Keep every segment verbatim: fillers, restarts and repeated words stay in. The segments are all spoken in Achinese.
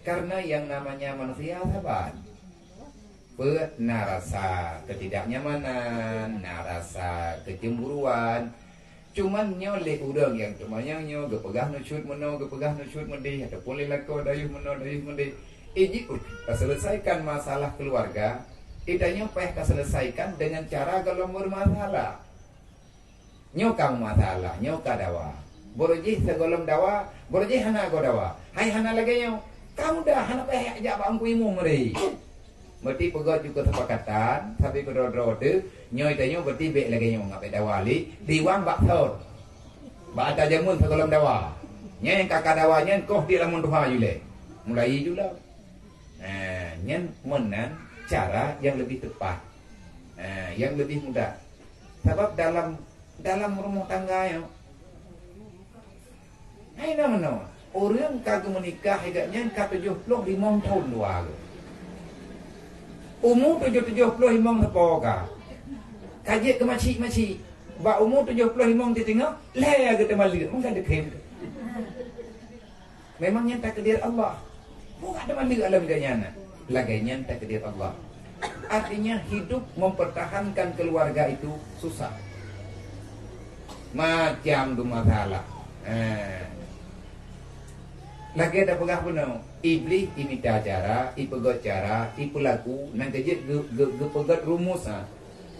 Karena yang namanya manusia saban. Peuet na rasa ketidaknyamanan, na rasa kecemburuan. Cuman nyoe lé ureuëng nyang teumanyong nyoe geupeugah nusyut meunoe, geupeugah nusyut meudeh, ataupun lé lakoe dayeuh meunoe, dayeuh meudeh. Iji taselesaikan masalah keluarga, itanyoe payah taselesaikan dengan cara golom bermasalah. Nyoe ka masalah, nyoe ka dawa. Beurujih sigohlom dawa, beurujih hana goe dawa. Hai hana lagée nyoe, ka mudah hana payah jak bak ungku imum meuri. Berarti peugah ju keusepakatan, tapi keudroe-droe teuh, nyoe tanyoe berarti bék lagée nyoe ngat bék dawa lé, diwang bak thon. Bak ata jameun sigohlom dawa. Nyan nyang ka ka dawa nyan koh di lamon tuha ju lé. Mulai ju lom. Nah, nyan meunan cara yang lebih tepat. Nah, yang lebih mudah. Sabab dalam, dalam rumah tangga nyoe, hai na meunoe, ureuëng ka geumeunikah lagée nyan ka tujoh ploh limong thon dua geuh. Umu tujoh, tujoh ploh limong sapo ka. Ka jeuet keu macik-macik. Bak umu tujoh ploh limong titingoh, lhée geuteuma leuek, meuka deukem. Memang nyan takdir Allah. Bukan teuma leuek alam geuh nyan. Lagée nyan takdir Allah. Artinya hidup mempertahankan keluarga itu susah. Macam tu masalah. Eh. Lagée tapeugah bunoe, Iblih imita cara, ipeugot cara, ipeulaku, nan keujeuet geu-, geu-, geupeugét rumus, ha.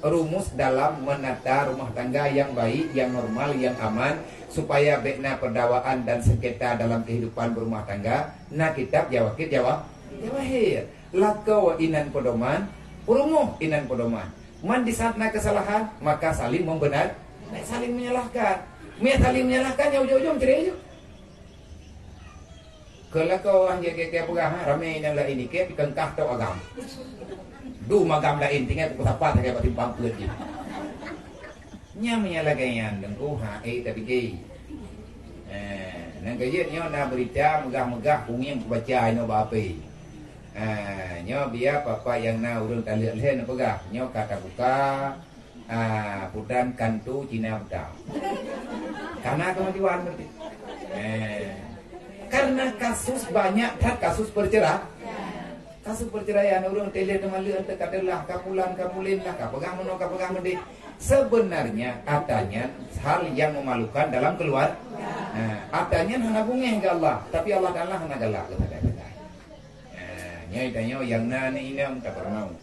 Rumus dalam menata rumah tangga yang baik, yang normal, yang aman, supaya bék na perdawaan dan sengketa dalam kehidupan berumah tangga, na kitab Jawahir, Jawa-, Jawahir. Lakoe inan pedoman, peurumoh inan pedoman. Man di saat na kesalahan, maka saling membenar, bék saling menyalahkan. Meunyo saling menyalahkan, ya ujong-ujong cerai ju. Keu lakoe ureuëng jih keu peugah, ha, ramé nyang laén ikét, dikeungkah tok agam. Dum agam laén, tinggai pukul sapat sagai bak simpang peuet jih. Nyang meunyo lagée nyan, Teungku, ha, eh, tapike. Eh, nyang keujeuet nyoe na beurita meugah-meugah, kunyeng kubaca inoe bak H P. Eh, nyoe biar papa nyang na ureuëng taleuek lhée neupeugah, nyoe ka tabuka, Ah, putan kantu Cina buta. Karena kemajuan berarti. Eh. Karena kasus banyak that kasus perceraian. Kasus perceraian ureuëng teuh lheueh teuma leueng teuh ka teulah, ka pulan, ka pulen lah, ka peugah meunoe, ka peugah meudeh. Sebenarnya ata nyan hal yang memalukan dalam keluar. Nah, ata nyan hana beungéh keu Allah, tapi Allah Taala hana galak keu sagai-sagai. Nah, nyoe tanyoe nyang na aneuk inong tapeurunoe.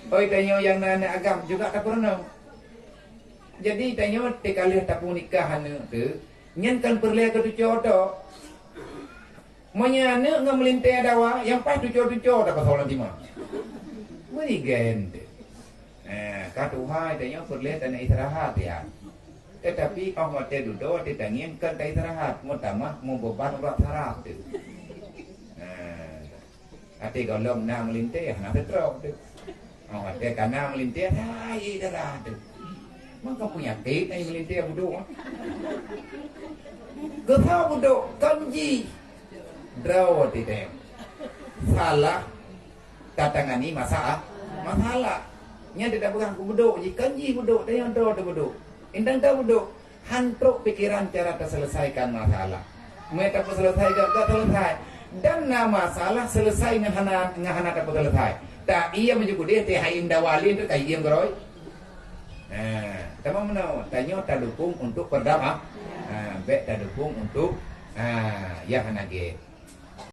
Oi, tanyoe nyang na aneuk agam juga tapeurunoe. Jadi tanyoe teuka lheueh tapeunikah aneuk teuh, nyan kon peureulée keu tucoe tok. Meunyoe aneuk ngon meulintée dawa, nyang paih tucoe-tucoe tapasoe lam tima. Meurigen teuh. Eh, ka tuha tanyoe peureulée taneuk istirahat ya. Tetapi óh watée dudoe, watée tangieng kon taistirahat, meutamah meubeban urat saraf teuh. Eh. Até gohlom na meulintée, hana seutrok teuh. Oh, até ka na meulintée, hai dara teuh. Maka peunyakét ai meulintée budok. Geuha budok, kon jih. Droe teuh teuh. Salah tatangani masa-, masalah. Nyan teuh tapeugah keu budok jih, kon jih budok, tanyoe droe teuh budok. Indang teuh budok. Han trok pikeran cara taselesaikan masalah. Meunyo tapeuselesai, gak, gak selesai. Dan na masalah selesai ngon hana, ngon hana tapeuselesai. Ta iya meujukudeh teuh hai inda wali teuh ka iem geuroi. Nah, tamong meunoe, tanyoe tadukung untuk perdama-, nah, bék tadukung untuk, nah, nyang hana gét.